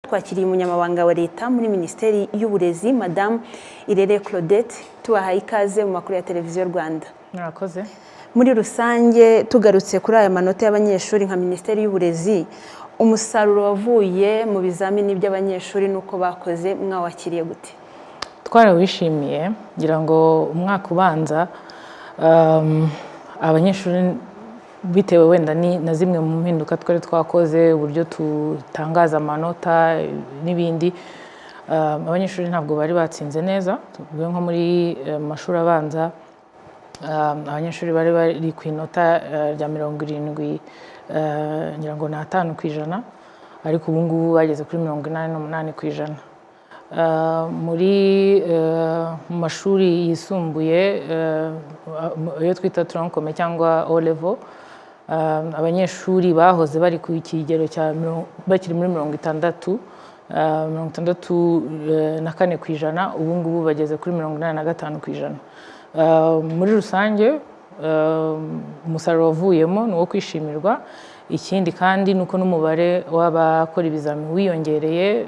Twakiriye umunyamabanga wa Leta muri Minisiteri y'Uburezi, Madamu Irere Claudette. Tubahaye ikaze mu makuru ya Televiziyo Rwanda. Murakoze. Muri rusange, tugarutse kuri aya manota y'abanyeshuri, nka Minisiteri y'Uburezi, umusaruro wavuye mu bizamini by'abanyeshuri n'uko bakoze mwawakiriye gute? Twarawishimiye. Ngira ngo umwaka ubanza abanyeshuri, bitewe wenda na zimwe mu mpinduka twari twakoze, uburyo tutangaza amanota n'ibindi, abanyeshuri ntabwo bari batsinze neza. Tuvuge nko muri mashuri abanza, abanyeshuri bari bari ku inota rya 70, ngira ngo ni 5%, ariko ubu ngubu bageze kuri 88%. Muri mu mashuri yisumbuye, iyo twita tronc commun cyangwa O level, abanyeshuri bahoze bari ku kigero cya bakiri muri 60, 64%, ubu ngubu bageze kuri 85%. Muri rusange, umusaruro wavuyemo ni uwo kwishimirwa. Ikindi kandi ni uko n'umubare w'abakora ibizami wiyongereye.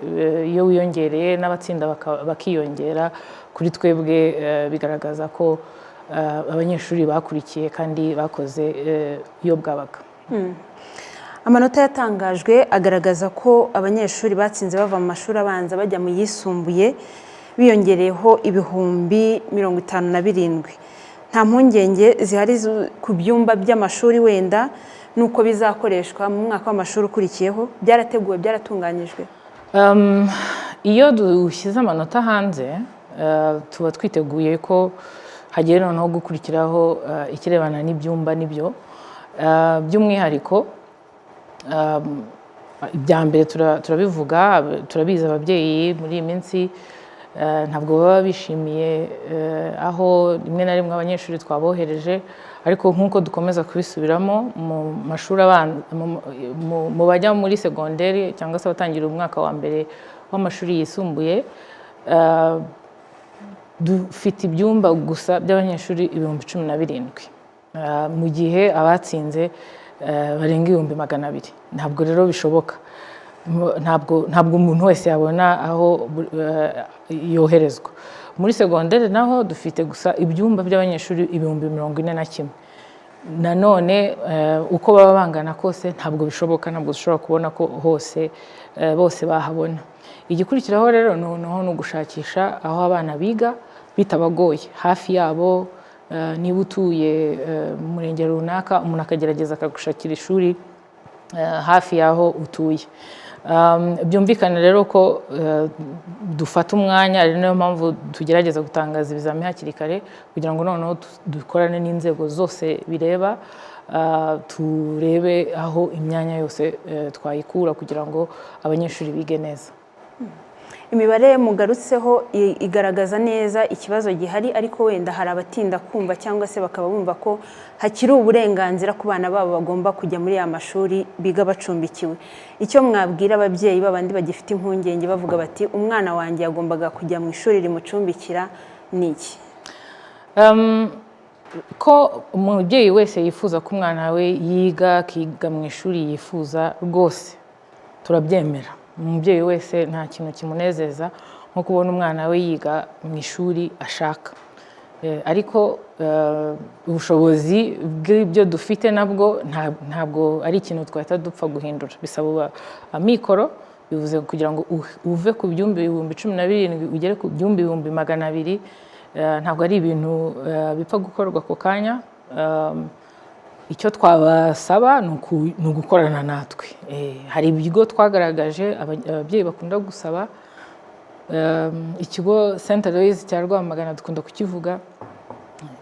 Iyo wiyongereye n'abatsinda bakiyongera, kuri twebwe bigaragaza ko abanyeshuri bakurikiye kandi bakoze iyo bwabaga. Amanota yatangajwe agaragaza ko abanyeshuri batsinze bava mu mashuri abanza bajya mu yisumbuye biyongereyeho 57,000. Nta mpungenge zihari ku byumba by'amashuri wenda n'uko bizakoreshwa mu mwaka w'amashuri ukurikiyeho? Byarateguwe, byaratunganyijwe? Iyo dushyize amanota hanze, tuba twiteguye ko hagiye noneho gukurikiraho ikirebana n'ibyumba n'ibyo. By'umwihariko, ibya mbere turabivuga, turabizi, ababyeyi muri iyi minsi ntabwo baba bishimiye aho rimwe na rimwe abanyeshuri twabohereje. Ariko nk'uko dukomeza kubisubiramo, mu mashuri abanza, mu bajya muri segonderi cyangwa se abatangira umwaka wa mbere w'amashuri yisumbuye, dufite ibyumba gusa by'abanyeshuri 17,000, mu gihe abatsinze barenga 200,000. Ntabwo rero bishoboka. Ntabwo umuntu wese yabona aho yoherezwa. Muri segonderi naho dufite gusa ibyumba by'abanyeshuri 41,000. Nanone uko baba bangana kose ntabwo bishoboka, ntabwo dushobora kubona ko hose bose bahabona. Igikurikiraho rero noneho ni ugushakisha aho abana biga bitabagoye, hafi yabo. Niba utuye mu murenge runaka, umuntu akagerageza akagushakira ishuri hafi y'aho utuye. Byumvikane rero ko dufata umwanya, ari nayo mpamvu tugerageza gutangaza ibizami hakiri kare, kugira ngo noneho dukorane n'inzego zose bireba, turebe aho imyanya yose twayikura kugira ngo abanyeshuri bige neza. Imibare mugarutseho igaragaza neza ikibazo gihari, ariko wenda hari abatinda kumva cyangwa se bakaba bumva ko hakiri uburenganzira ku bana babo bagomba kujya muri ya mashuri biga bacumbikiwe. Icyo mwabwira ababyeyi babandi bagifite impungenge, bavuga bati umwana wanjye yagombaga kujya mu ishuri rimucumbikira, ni iki? Ko umubyeyi wese yifuza ko umwana we yiga, akiga mu ishuri yifuza, rwose turabyemera. Umubyeyi wese nta kintu kimunezeza nko kubona umwana we yiga mu ishuri ashaka. Ariko ubushobozi bw'ibyo dufite nabwo ntabwo ari ikintu twahita dupfa guhindura, bisaba amikoro. Bivuze kugira ngo uve ku byumba 17,000 ugere ku byumba 200,000, ntabwo ari ibintu bipfa gukorwa ako kanya. Icyo twabasaba ni ugukorana natwe. Hari ibigo twagaragaje ababyeyi bakunda gusaba. Ikigo Saint Aloys cya Rwamagana dukunda kukivuga,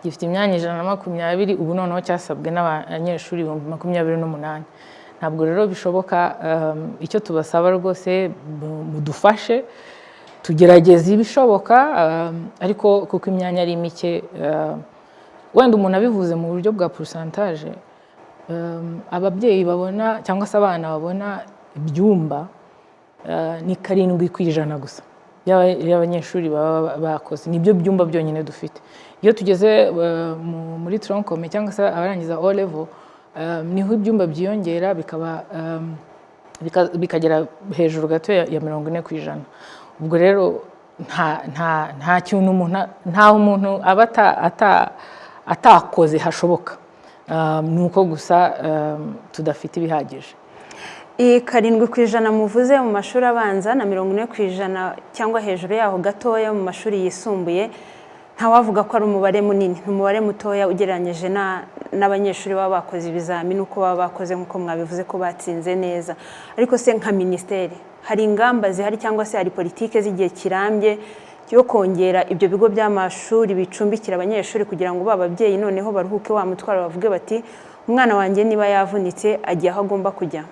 gifite imyanya 120, ubu noneho cyasabwe n'abanyeshuri 28,000. Ntabwo rero bishoboka. Icyo tubasaba rwose, mudufashe tugerageza ibishoboka, ariko kuko imyanya ari mike, wenda umuntu abivuze mu buryo bwa pourcentage, ababyeyi babona cyangwa se abana babona ibyumba ni 7% gusa y'abanyeshuri baba bakoze. Nibyo byumba byonyine dufite. Iyo tugeze muri tronc commun cyangwa se abarangiza O level, niho ibyumba byiyongera bikaba Bikagera hejuru gato ya 40%. Ubwo rero nta kintu umuntu, ntaho umuntu aba atakoze hashoboka. Ni uko gusa tudafite ibihagije. Iyi 7% muvuze mu mashuri abanza na 40% cyangwa hejuru yaho gatoya mu mashuri yisumbuye, ntawavuga ko ari umubare munini, ni umubare mutoya ugereranyije n'abanyeshuri baba bakoze ibizamini uko baba bakoze, nk'uko mwabivuze ko batsinze neza. Ariko se nka minisiteri, hari ingamba zihari cyangwa se hari politike z'igihe kirambye yo kongera ibyo bigo by'amashuri bicumbikira abanyeshuri, kugira ngo ba babyeyi noneho baruhuke wa mutwaro, bavuge bati: "Umwana wanjye niba yavunitse agiye aho agomba kujya"?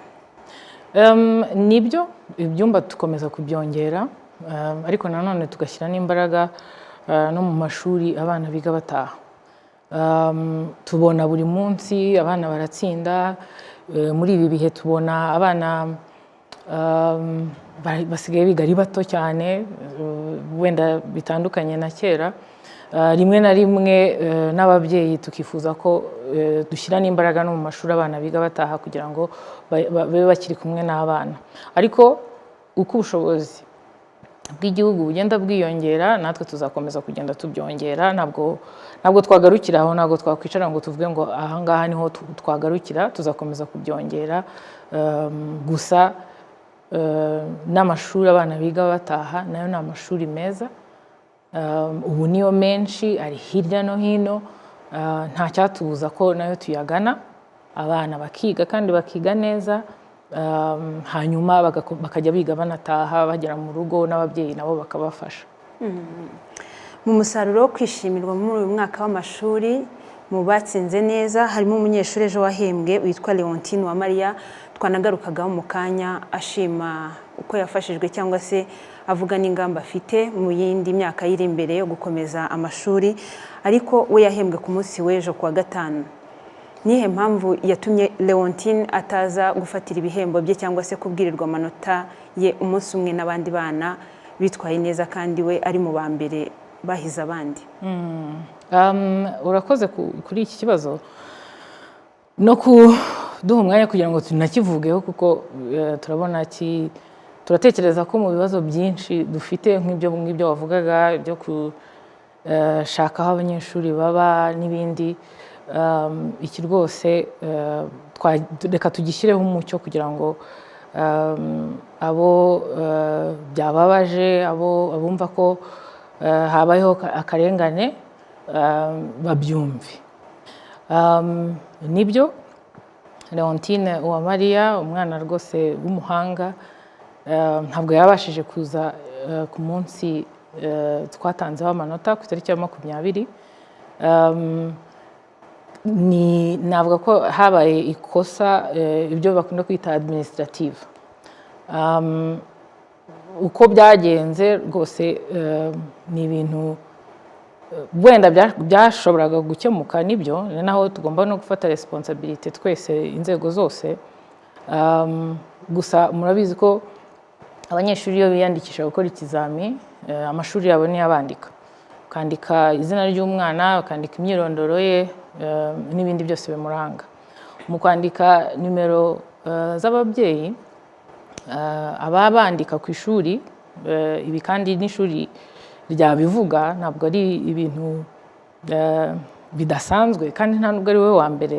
Nibyo, ibyumba dukomeza kubyongera, ariko nanone tugashyira n'imbaraga no mu mashuri abana biga bataha. Tubona buri munsi abana baratsinda. Muri ibi bihe tubona abana basigaye biga ari bato cyane, wenda bitandukanye na kera. Rimwe na rimwe n'ababyeyi tukifuza ko dushyira n'imbaraga no mu mashuri abana biga bataha, kugira ngo babe bakiri kumwe n'abana. Ariko uko ubushobozi bw'igihugu bugenda bwiyongera, natwe tuzakomeza kugenda tubyongera. Ntabwo twagarukira aho, ntabwo twakwicara ngo tuvuge ngo aha ngaha niho twagarukira. Tuzakomeza kubyongera. Gusa n'amashuri abana biga bataha nayo ni amashuri meza. Ubu niyo menshi ari hirya no hino. Nta cyatubuza ko nayo tuyagana, abana bakiga kandi bakiga neza, hanyuma bakajya biga banataha, bagera mu rugo n'ababyeyi nabo bakabafasha. Mu musaruro wo kwishimirwa muri uyu mwaka w'amashuri, mu batsinze neza harimo umunyeshuri ejo wahembwe witwa Leontine Uwamariya, twanagarukagaho mu kanya, ashima uko yafashijwe cyangwa se avuga n'ingamba afite mu yindi myaka iri imbere yo gukomeza amashuri. Ariko we yahembwe ku munsi w'ejo kuwa gatanu. Nihe mpamvu yatumye Leontine ataza gufatira ibihembo bye cyangwa se kubwirirwa amanota ye umunsi umwe n'abandi bana bitwaye neza, kandi we ari mu ba mbere bahize abandi? Urakoze kuri iki kibazo no kuduha umwanya kugira ngo tunakivugeho, kuko turabona turatekereza ko mu bibazo byinshi dufite, nk'ibyo ngibyo wavugaga byo gushaka aho abanyeshuri baba n'ibindi, iki rwose reka tugishyireho umucyo kugira ngo abo byababaje, abo abumva ko habayeho akarengane babyumve. Nibyo, Leontine Uwamariya, umwana rwose w'umuhanga, ntabwo yabashije kuza ku munsi twatanzeho amanota ku itariki ya 20. Ni navuga ko habaye ikosa, ibyo bakunda kwita administrative. Uko byagenze rwose ni ibintu wenda byashoboraga gukemuka. Nibyo, ni naho tugomba no gufata responsabilité twese, inzego zose. Gusa murabizi ko abanyeshuri iyo biyandikisha gukora ikizami, amashuri yabo niyo abandika, ukandika izina ry'umwana, ukandika imyirondoro ye n'ibindi byose bimuranga. Mu kwandika nimero z'ababyeyi, ababa bandika ku ishuri, ibi kandi n'ishuri ryabivuga, ntabwo ari ibintu bidasanzwe, kandi nta nubwo ari we wa mbere,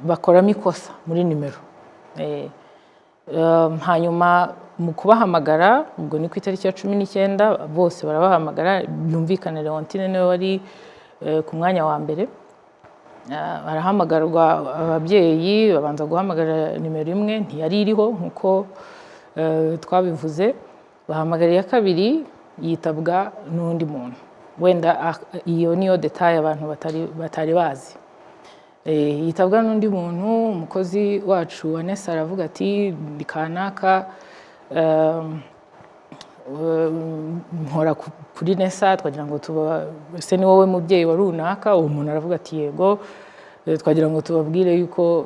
bakoramo ikosa muri nimero. Hanyuma mu kubahamagara, ubwo ni ku itariki ya 19, bose barabahamagara. Byumvikane, Leontine niwe wari ku mwanya wa mbere. Barahamagarwa ababyeyi, babanza guhamagara nimero imwe, ntiyari iriho nk'uko twabivuze. Bahamagara iya kabiri, yitabwa n'undi muntu. Wenda iyo niyo détail abantu batari bazi. Yitabwa n'undi muntu. Umukozi wacu wa NESA aravuga ati: "Ndi kanaka, nkora kuri NESA, twagira ngo tuba ese ni wowe mubyeyi wa runaka?" Uwo muntu aravuga ati: "Yego." "Twagira ngo tubabwire yuko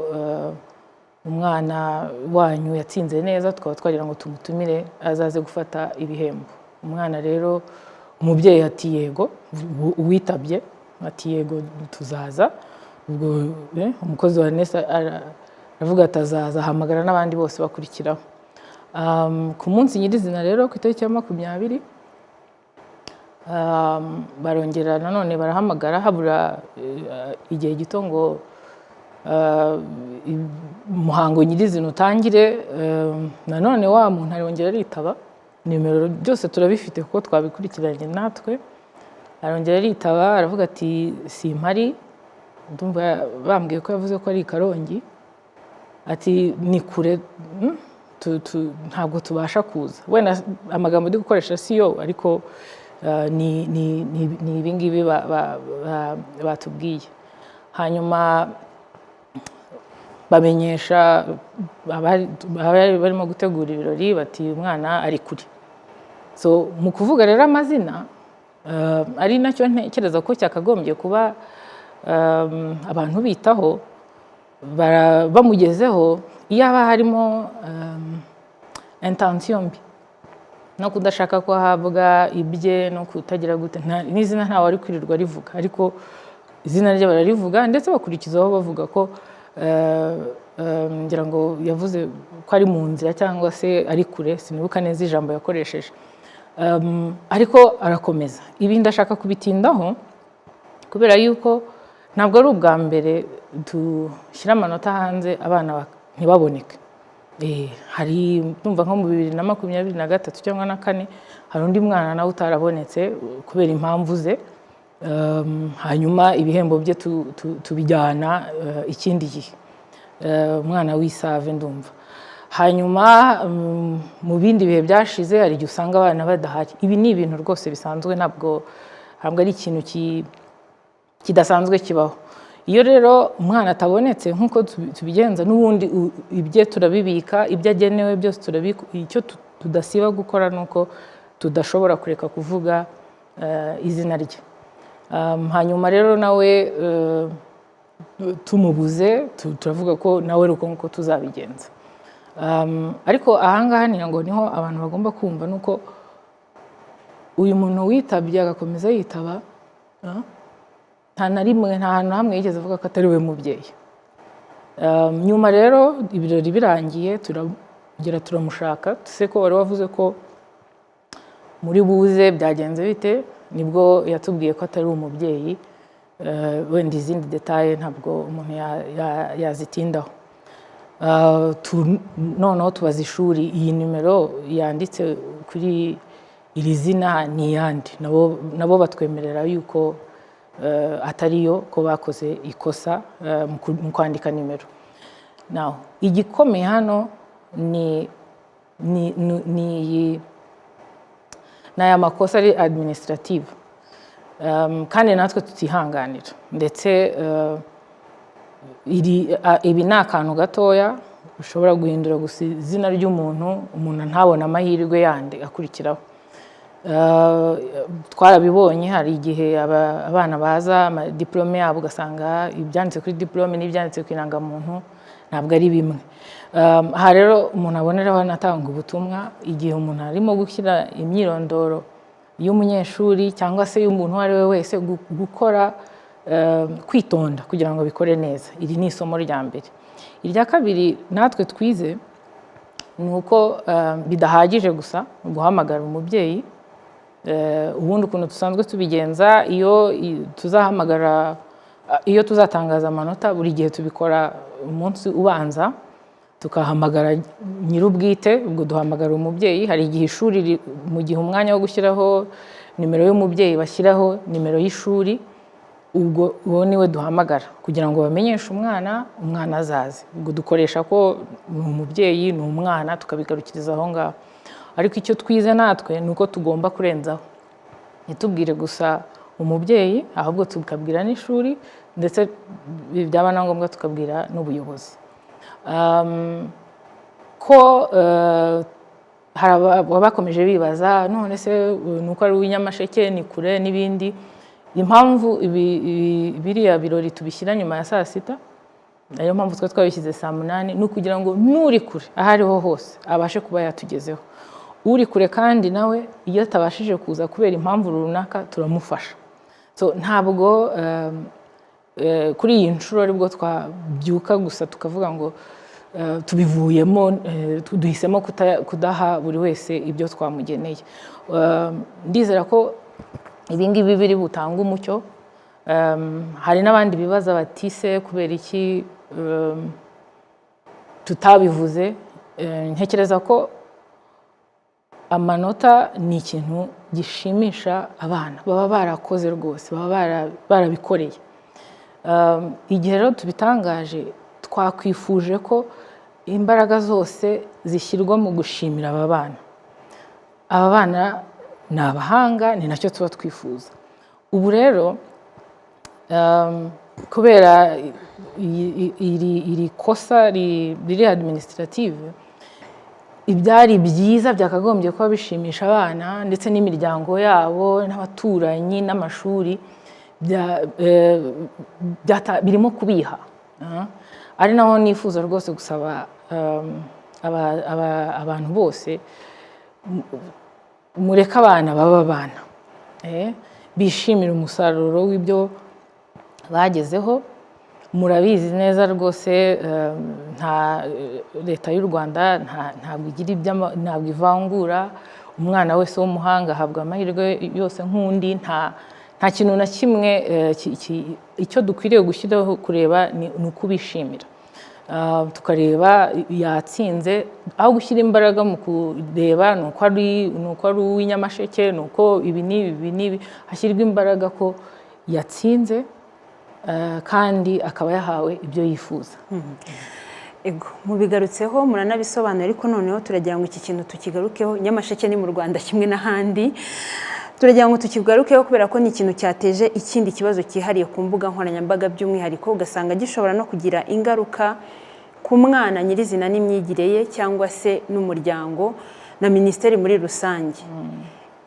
umwana wanyu yatsinze neza, tukaba twagira ngo tumutumire azaze gufata ibihembo." Umwana rero, umubyeyi ati: "Yego." Uwitabye ati: "Yego, tuzaza." Ubwo umukozi wa NESA Aravuga ati azaza, ahamagara n'abandi bose bakurikiraho. Ku munsi nyirizina rero, ku itariki ya 20, barongera nanone barahamagara, habura igihe gito ngo umuhango nyirizina utangire. Nanone wa muntu arongera aritaba, nimero byose turabifite kuko twabikurikiranye natwe. Arongera aritaba, aravuga ati simpari, ndumva bambwiye ko yavuze ko ari i Karongi, ati ni kure, ntabwo tubasha kuza. Wenda amagambo ndi gukoresha si yo, ariko ni ibi ngibi batubwiye. Hanyuma bamenyesha abari barimo gutegura ibirori bati umwana ari kure. So mu kuvuga rero amazina, ari nacyo ntekereza ko cyakagombye kuba abantu bitaho, bamugezeho, iyo haba harimo intention mbi no kudashaka ko ahabwa ibye no kutagira gute, n'izina ntawe ari kwirirwa rivuga. Ariko izina rye bararivuga, ndetse bakurikizaho bavuga ko ngira ngo yavuze ko ari mu nzira cyangwa se ari kure, sinibuka neza ijambo yakoresheje. Ariko arakomeza. Ibi ndashaka kubitindaho kubera yuko ntabwo ari ubwa mbere dushyira amanota hanze abana ntibaboneke. Hari, ndumva nko mu 2023 cyangwa na kane, hari undi mwana nawe utarabonetse kubera impamvu ze. Hanyuma ibihembo bye tubijyana ikindi gihe. Umwana w'Isave, ndumva. Hanyuma mu bindi bihe byashize hari igihe usanga abana badahari. Ibi ni ibintu rwose bisanzwe, ntabwo ari ikintu kidasanzwe kibaho. Iyo rero umwana atabonetse, nk'uko tubigenza n'ubundi, ibye turabibika, ibyo agenewe byose turabika. Icyo tudasiba gukora ni uko tudashobora kureka kuvuga izina rye. Hanyuma rero nawe tumubuze, turavuga ko nawe ari uko nguko tuzabigenza. Ariko ahangaha ngira ngo niho abantu bagomba kumva, nuko uyu muntu witabye agakomeza yitaba, nta na rimwe, nta hantu na hamwe yigeze avuga ko atari we mubyeyi. Nyuma rero ibirori birangiye, turagera turamushaka, tuse ko wari wavuze ko muri buze, byagenze bite? Nibwo yatubwiye ko atari umubyeyi. Wenda izindi détails ntabwo umuntu yazitindaho. Noneho tubaza ishuri, iyi nimero yanditse kuri iri zina ni iyande? Nabo batwemerera yuko atariyo, ko bakoze ikosa mu kwandika nimero. Now, igikomeye hano ni iyi, ni aya makosa ari administrative, kandi natwe tutihanganira. Ndetse ibi ni akantu gatoya ushobora guhindura gusa izina ry'umuntu, umuntu ntabone amahirwe yandi akurikiraho. Twarabibonye, hari igihe abana baza amadiplome yabo, ugasanga ibyanditse kuri diplome n'ibyanditse ku irangamuntu ntabwo ari bimwe. Aha rero umuntu aboneraho anatanga ubutumwa: igihe umuntu arimo gushyira imyirondoro y'umunyeshuri cyangwa se y'umuntu uwo ari we wese, gukora kwitonda kugira ngo abikore neza. Iri ni isomo rya mbere. Irya kabiri natwe twize ni uko bidahagije gusa guhamagara umubyeyi. Ubundi ukuntu dusanzwe tubigenza, iyo tuzahamagara, iyo tuzatangaza amanota, buri gihe tubikora umunsi ubanza, tukahamagara nyir'ubwite, ubwo duhamagara umubyeyi. Hari igihe ishuri mu gihe umwanya wo gushyiraho nimero y'umubyeyi bashyiraho nimero y'ishuri, ubwo uwo niwe duhamagara kugira ngo bamenyeshe umwana, umwana azaze. Ubwo dukoresha ko ni umubyeyi, ni umwana, tukabigarukiriza aho ngaho. Ariko icyo twize natwe ni uko tugomba kurenzaho, ntitubwire gusa umubyeyi, ahubwo tukabwira n'ishuri, ndetse byaba na ngombwa tukabwira n'ubuyobozi. Ko hari abakomeje bibaza, none se ni uko ari uw'inyamasheke, ni kure n'ibindi. Impamvu biriya birori tubishyira nyuma ya saa sita, ariyo mpamvu twe twabishyize saa 8, ni ukugira ngo n'uri kure aho ariho hose abashe kuba yatugezeho. Uri kure kandi nawe iyo atabashije kuza kubera impamvu runaka, turamufasha. So ntabwo kuri iyi nshuro aribwo twabyuka gusa tukavuga ngo tubivuyemo, duhisemo kudaha buri wese ibyo twamugeneye. Ndizera ko ibi ngibi biri butange umucyo. Hari n'abandi bibaza bati: "Se kubera iki tutabivuze?" Ntekereza ko amanota ni ikintu gishimisha abana baba barakoze rwose, baba barabikoreye. Igihe rero tubitangaje, twakwifuje ko imbaraga zose zishyirwa mu gushimira aba bana. Aba bana ni abahanga, ni nacyo tuba twifuza. Ubu rero kubera iri kosa riri administrative, ibyari byiza byakagombye kuba bishimisha abana ndetse n'imiryango yabo n'abaturanyi n'amashuri birimo kubiha. Ari naho nifuza rwose gusaba abantu bose, mureke abana baba abana, bishimire umusaruro w'ibyo bagezeho. Murabizi neza rwose, nta Leta y'u Rwanda ntabwo igira ntabwo ivangura. Umwana wese w'umuhanga ahabwa amahirwe yose nk'undi. Nta kintu na kimwe, icyo dukwiriye gushyiraho kureba ni ukubishimira. Tukareba yatsinze, aho gushyira imbaraga mu kureba ni uko ari uw'inyamasheke, ni uko ibi n'ibi, ibi n'ibi, hashyirwa imbaraga ko yatsinze, kandi akaba yahawe ibyo yifuza. Ego, mubigarutseho, muranabisobanura, ariko noneho turagira ngo iki kintu tukigarukeho. Nyamasheke ni mu Rwanda kimwe n'ahandi. Turagira ngo tukigarukeho kubera ko ni ikintu cyateje ikindi kibazo cyihariye ku mbuga nkoranyambaga by'umwihariko, ugasanga gishobora no kugira ingaruka ku mwana nyirizina n'imyigire ye, cyangwa se n'umuryango na minisiteri muri rusange.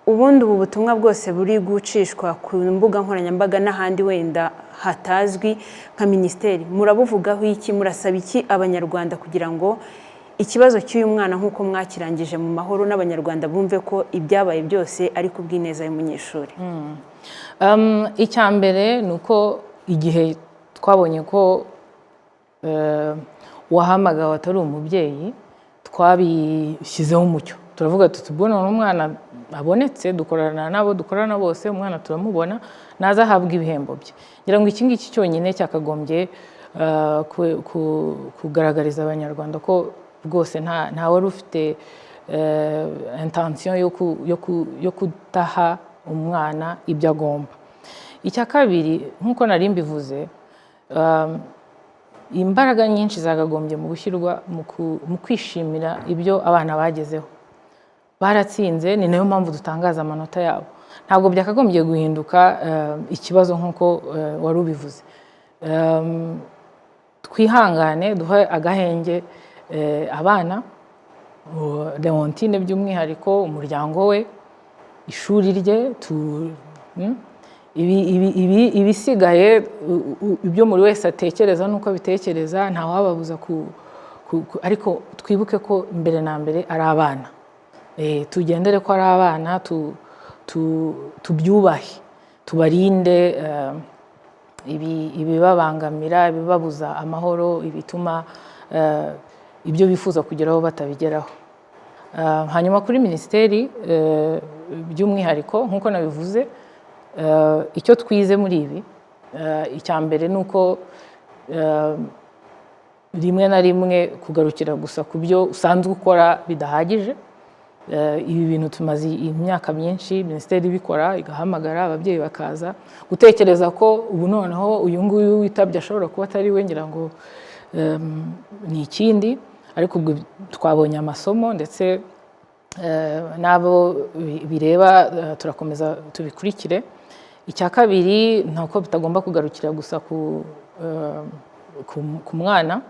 Ubundi ubu butumwa bwose buri gucishwa ku mbuga nkoranyambaga n'ahandi wenda hatazwi, nka minisiteri murabuvugaho iki? Murasaba iki Abanyarwanda kugira ngo ikibazo cy'uyu mwana, nk'uko mwakirangije mu mahoro, n'Abanyarwanda bumve ko ibyabaye byose ari ku bw'ineza y'umunyeshuri? Icya mbere ni uko igihe twabonye ko uwahamagawe atari umubyeyi, twabishyizeho umucyo, turavuga tuti: "Ubwo none umwana abonetse, dukorana n'abo dukorana bose, umwana turamubona, naza ahabwa ibihembo bye." Ngira ngo iki ngiki cyonyine cyakagombye kugaragariza Abanyarwanda ko rwose nta wari ufite intention yo kudaha umwana ibyo agomba. Icya kabiri, nk'uko nari mbivuze, imbaraga nyinshi zakagombye mu gushyirwa mu kwishimira ibyo abana bagezeho. Baratsinze, ni nayo mpamvu dutangaza amanota yabo. Ntabwo byakagombye guhinduka ikibazo nk'uko wari ubivuze. Twihangane, duhe agahenge abana, Leontine by'umwihariko, umuryango we, ishuri rye, ibisigaye, ibyo buri wese atekereza n'uko abitekereza, ntawababuza ariko twibuke ko mbere na mbere ari abana. Tugendere ko ari abana, tubyubahe, tubarinde ibibabangamira, ibibabuza amahoro, ibituma ibyo bifuza kugeraho batabigeraho. Hanyuma kuri minisiteri by'umwihariko, nk'uko nabivuze, icyo twize muri ibi, icya mbere ni uko rimwe na rimwe kugarukira gusa ku byo usanzwe ukora bidahagije. Ibi bintu tumaze imyaka myinshi minisiteri ibikora, igahamagara ababyeyi bakaza. Gutekereza ko ubu noneho uyu nguyu witabye ashobora kuba atari we, ngira ngo ni ikindi. Ariko ubwo twabonye amasomo, ndetse n'abo bireba, turakomeza tubikurikire. Icya kabiri ni uko bitagomba kugarukira gusa ku mwana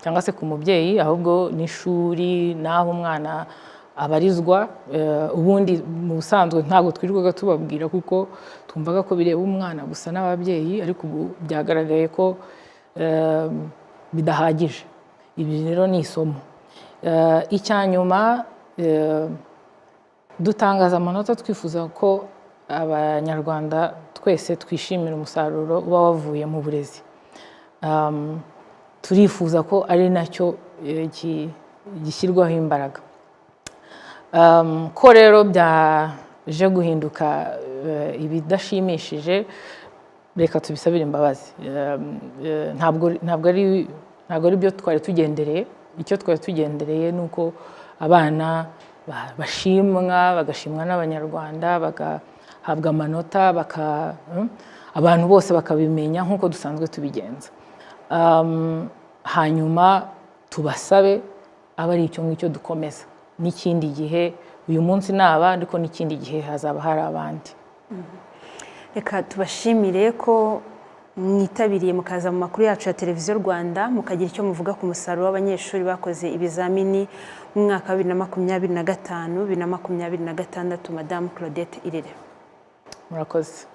cyangwa se ku mubyeyi, ahubwo n'ishuri n'aho umwana abarizwa. Ubundi mu busanzwe ntabwo twirirwaga tubabwira, kuko twumvaga ko bireba umwana gusa n'ababyeyi, ariko ubu byagaragaye ko bidahagije. Ibi rero ni isomo. Icya nyuma, dutangaza amanota twifuza ko Abanyarwanda twese twishimira umusaruro uba wavuye mu burezi. Turifuza ko ari nacyo gishyirwaho imbaraga. Ko rero byaje guhinduka ibidashimishije, reka tubisabire imbabazi. Ntabwo ari byo twari tugendereye. Icyo twari tugendereye ni uko abana bashimwa, bagashimwa n'Abanyarwanda, bagahabwa amanota, abantu bose bakabimenya nk'uko dusanzwe tubigenza. Hanyuma tubasabe abe ari icyo ngicyo dukomeza n'ikindi gihe. Uyu munsi ni aba, ariko n'ikindi gihe hazaba hari abandi. Reka tubashimire ko mwitabiriye, mukaza mu makuru yacu ya Televiziyo Rwanda, mukagira icyo muvuga ku musaruro w'abanyeshuri bakoze ibizamini mu mwaka wa 2025, 2026, Madamu Claudette Irere. Murakoze.